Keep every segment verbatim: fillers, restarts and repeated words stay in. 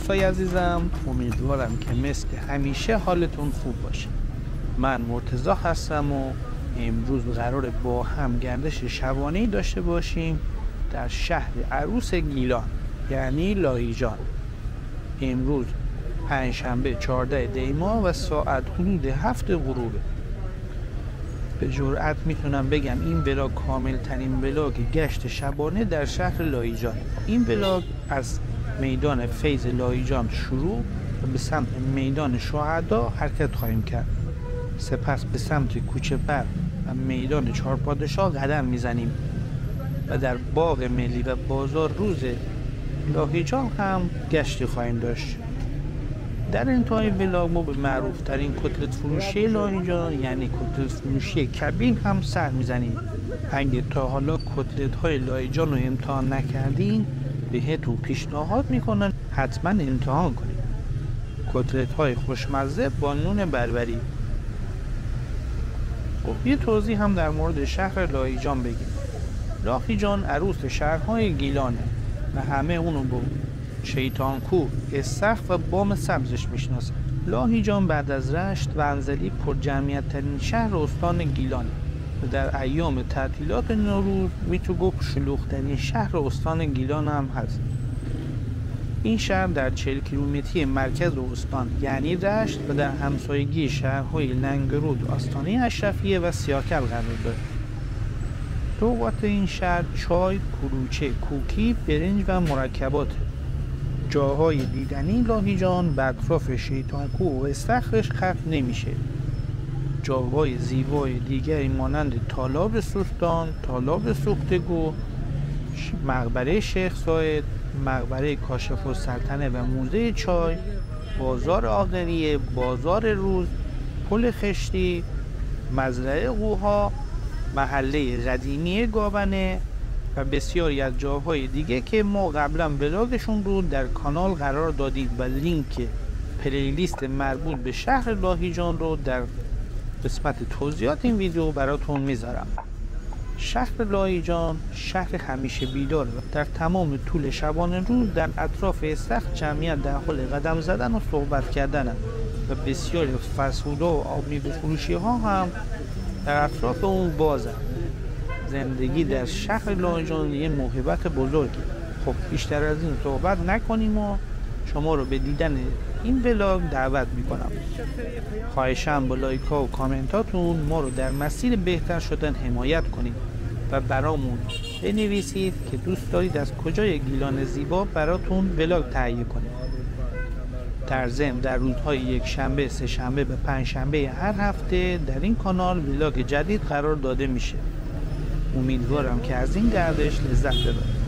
دوستای عزیزم، امیدوارم که مثل همیشه حالتون خوب باشه. من مرتضی هستم و امروز قراره با هم گردش شبانه‌ای داشته باشیم در شهر عروس گیلان، یعنی لاهیجان. امروز پنجشنبه چهارده دی ماه و ساعت حدود هفت غروبه. به جرأت می‌تونم بگم این ولاگ کامل‌ترین ولاگ گشت شبانه در شهر لاهیجان. این ولاگ از میدان فیض لاهیجان شروع و به سمت میدان شهدا حرکت خواهیم کرد. سپس به سمت کوچه پر و میدان چهار پادشاه قدم می‌زنیم و در باغ ملی و بازار روز لاهیجان هم گشتی خواهیم داشت. در انتهای ولاگ ما به معروف‌ترین کتلت فروشی لاهیجان، یعنی کتلت فروشی کبیر هم سر می‌زنیم. اگه تا حالا کتلت‌های لاهیجان رو امتحان نکردین، بهتون پیشنهاد می‌کنم حتماً امتحان کنید. کتلت‌های خوشمزه با نون بربری. خب، یه توضیح هم در مورد شهر لاهیجان بگیم. لاهیجان عروس شهرهای گیلانه و همه اونو با شیطان‌کوه، استخر و بام سبزش می‌شناسن. لاهیجان بعد از رشت و انزلی پرجمعیت‌ترین شهر استان گیلانه و در ایام تعطیلات نوروز می‌شه گفت شلوغ‌ترین شهر استان گیلان هم هست. این شهر در چهل کیلومتری مرکز استان یعنی رشت و در همسایگی شهرهای لنگرود، آستانهٔ اشرفیه و سیاکل قرار داره. ذوق‌های این شهر چای، کلوچه، کوکی، برنج و مرکباته. جاهای دیدنی لاهیجان به اطراف شیطان‌کوه و استخرش ختم نمیشه. جاهای زیبای دیگری مانند تالاب سوستان، تالاب سوختگو، ش-، مقبرهٔ شیخ زاید، مقبرهٔ کاشف‌السلطنه و موزهٔ چای، بازار آذریه، بازار روز، پل خشتی، مزرعهٔ غوها، محلهٔ قدیمی گابنه و بسیاری از جاهای دیگه که ما قبلاً ولاگشون رو در کانال قرار دادیم و لینک پلیلیست مربوط به شهر لاهیجان رو در قسمت توضیحات این ویدیو براتون می‌ذارم. شهر لاهیجان شهر همیشه بیداره و در تمام طول شبانه روز در اطراف استخر جمعیت در حال قدم زدن و صحبت کردنن و بسیاری فسودا و آبمیوه فروشی‌ها هم در اطراف اون بازن. زندگی در شهر لاهیجان یه موهبت بزرگه. خب، بیشتر از این صحبت نکنیم و شما رو به دیدن این ولاگ دعوت می‌کنم. خواهشاً با لایک‌ها و کامنتاتون ما رو در مسیر بهتر شدن حمایت کنید و برامون بنویسید که دوست دارید از کجای گیلان زیبا براتون ولاگ تهیه کنیم. در ضمن در روزهای یکشنبه، سه‌شنبه و پنجشنبهٔ هر هفته در این کانال ولاگ جدید قرار داده می‌شه. امیدوارم که از این گردش لذت ببرید.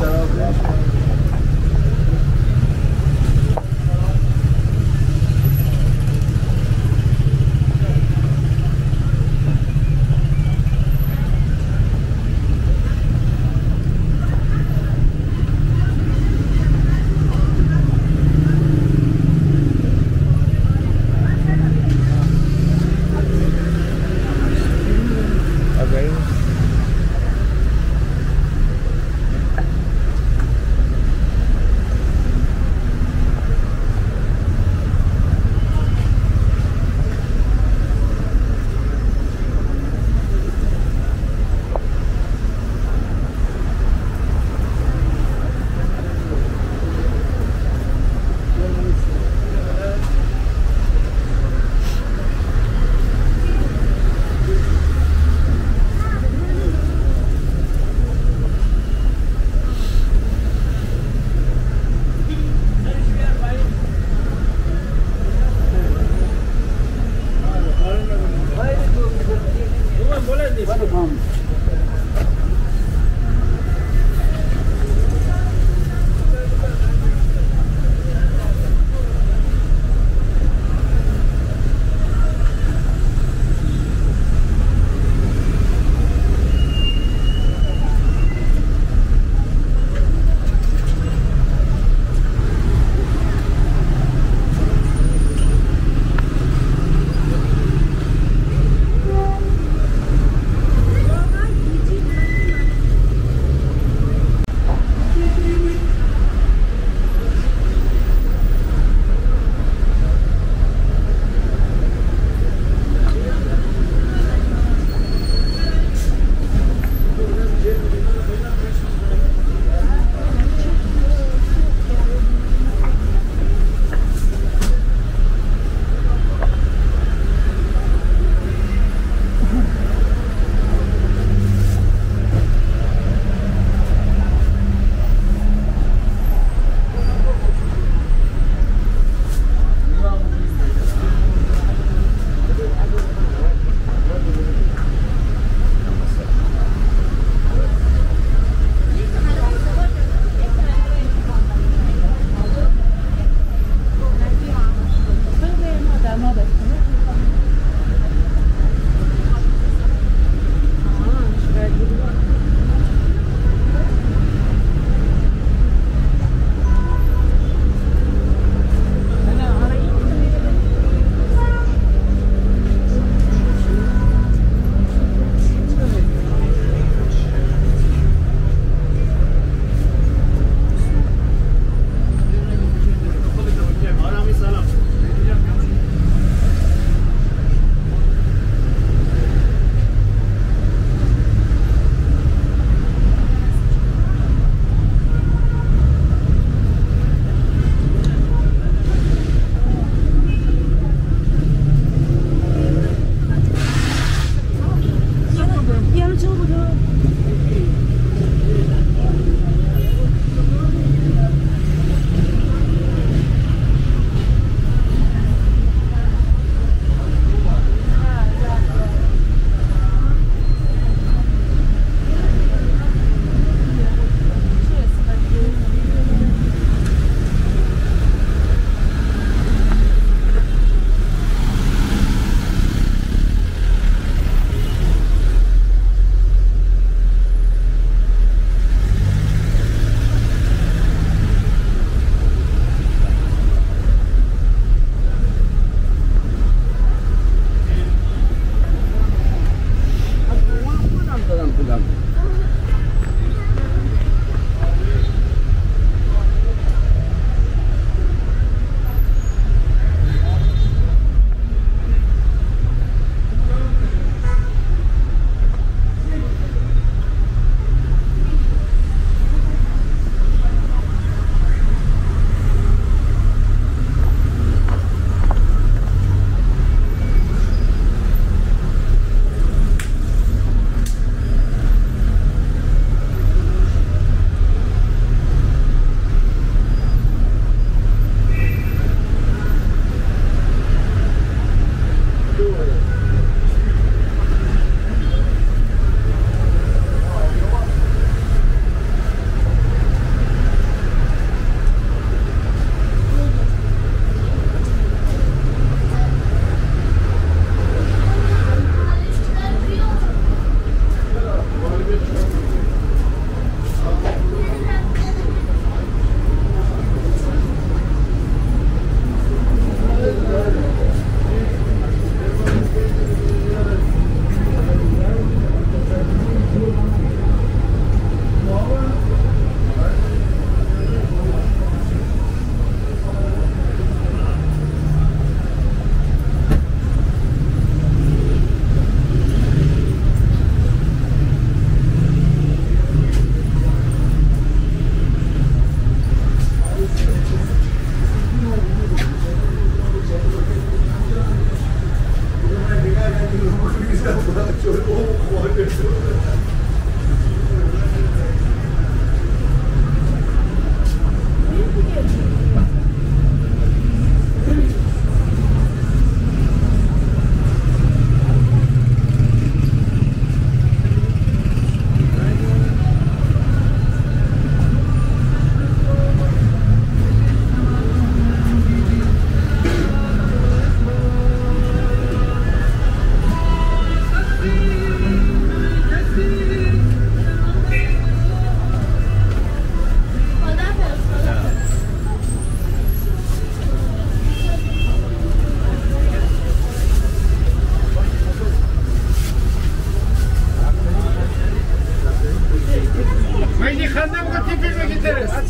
Okay.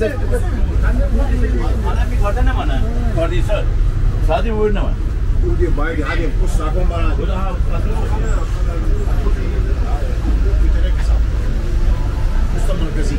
آدمی گرده نمانه. گردی سر. ساعتی ویر نمانه. اون دی باید هر یک پست ساکن بانه. پست مرکزی.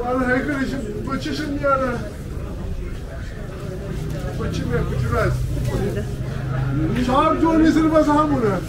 Vallahi kardeşim, bu çişim yani. Bu çişim ya, bu çişim. Şahap Johnny sırf bas hamura.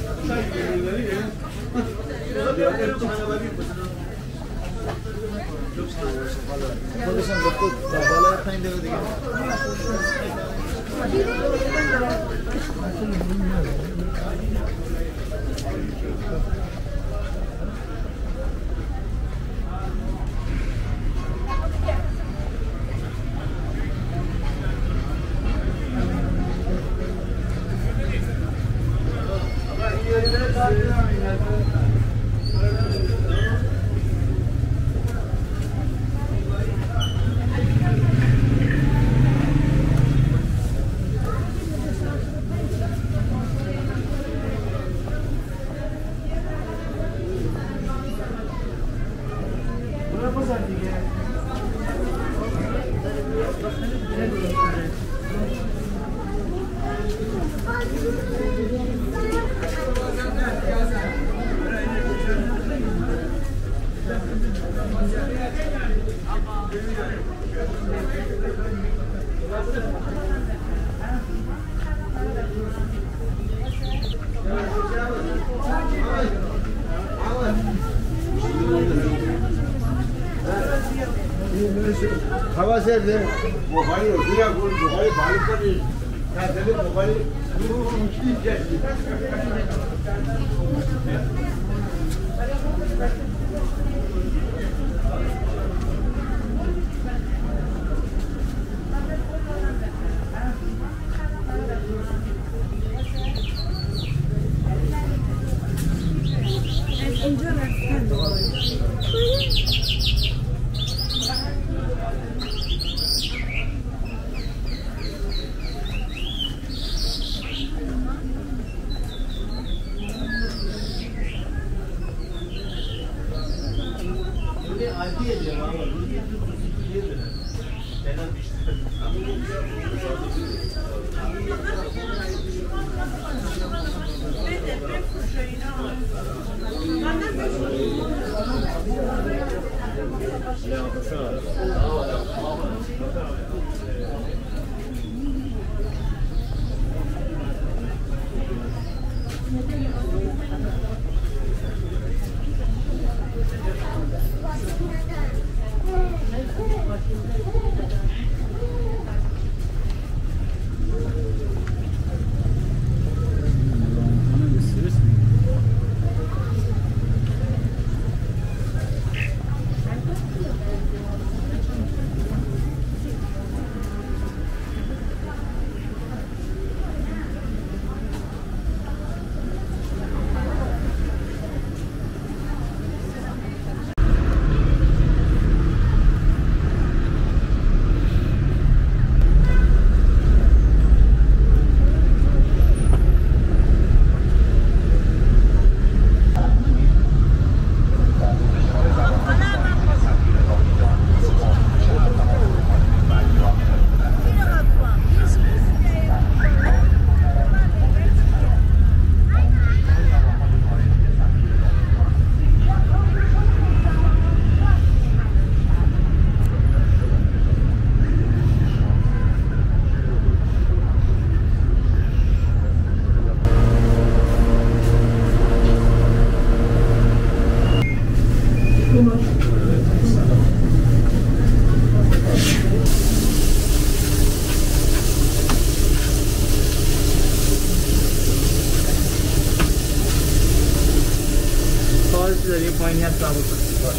داری پایین یه تا بکن. باش.